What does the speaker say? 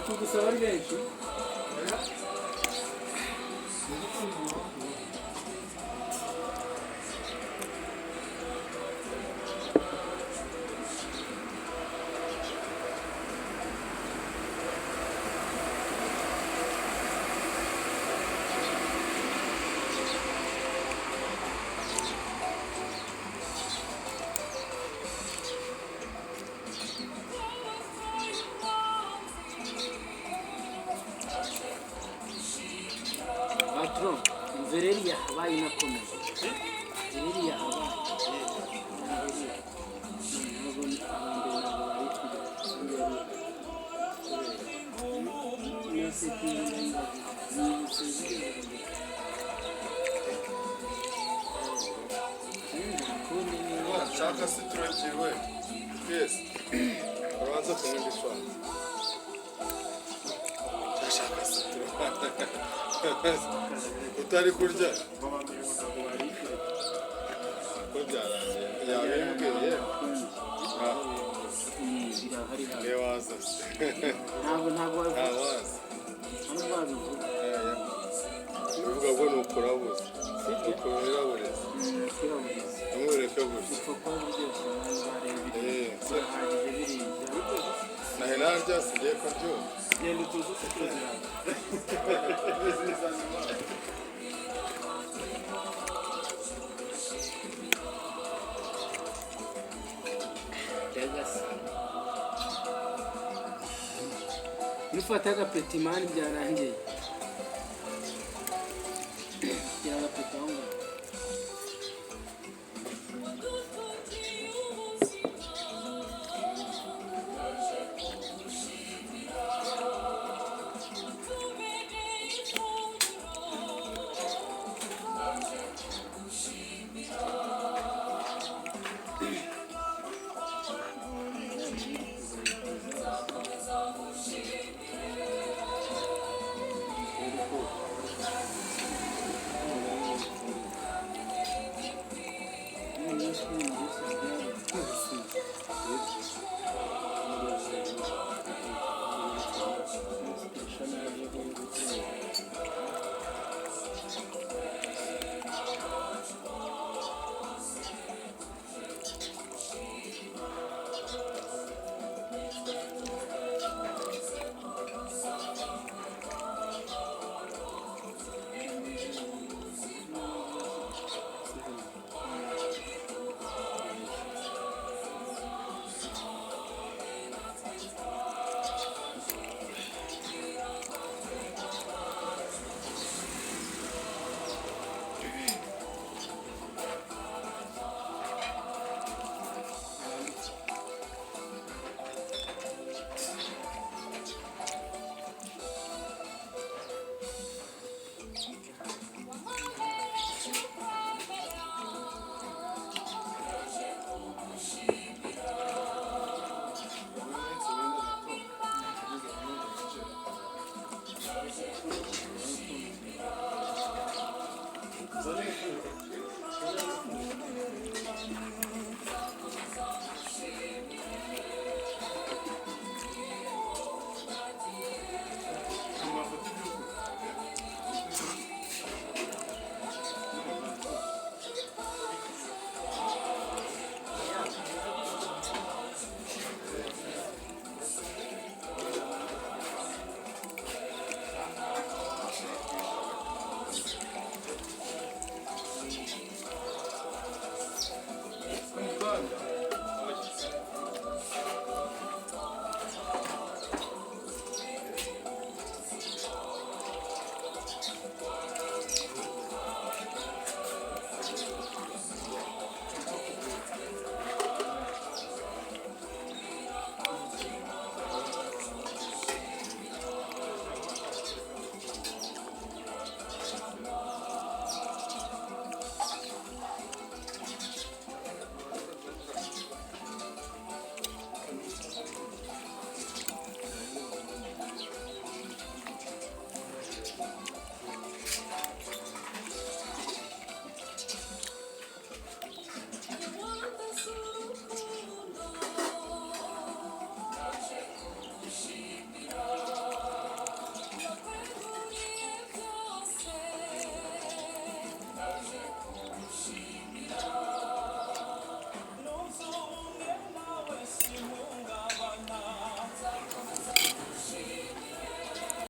Tugusaba ari benshi. Patron, imvereri yahabaye inakomeye. Imvereri yahabaye. Ntabwo abambere ntabwo bari kujya. Nshaka citron ebyiri we. Twese. Urabanza kunywa indi fanta. Ndashaka citron. Utari kurya. Ko byarangiye. Yabimbwiye. Birahari hano. Niwe waza se. Ntabwo wabivuga. Ntawaza. Ntabwo wabivuga. Ubivuga ngo ni ukurabuza. Sibyo? Ukuraburiza. Kiraburiza. Ntumureke gutya. Upfa kuba biryoshye nawe wareba Eh, birahagije biriya. Nahe narya sigiye kubyumva. Genda utuze citron zawe. Byagasa. Iyo ufata agapeti mani byarangiye. Gira agapeti aho ngaho.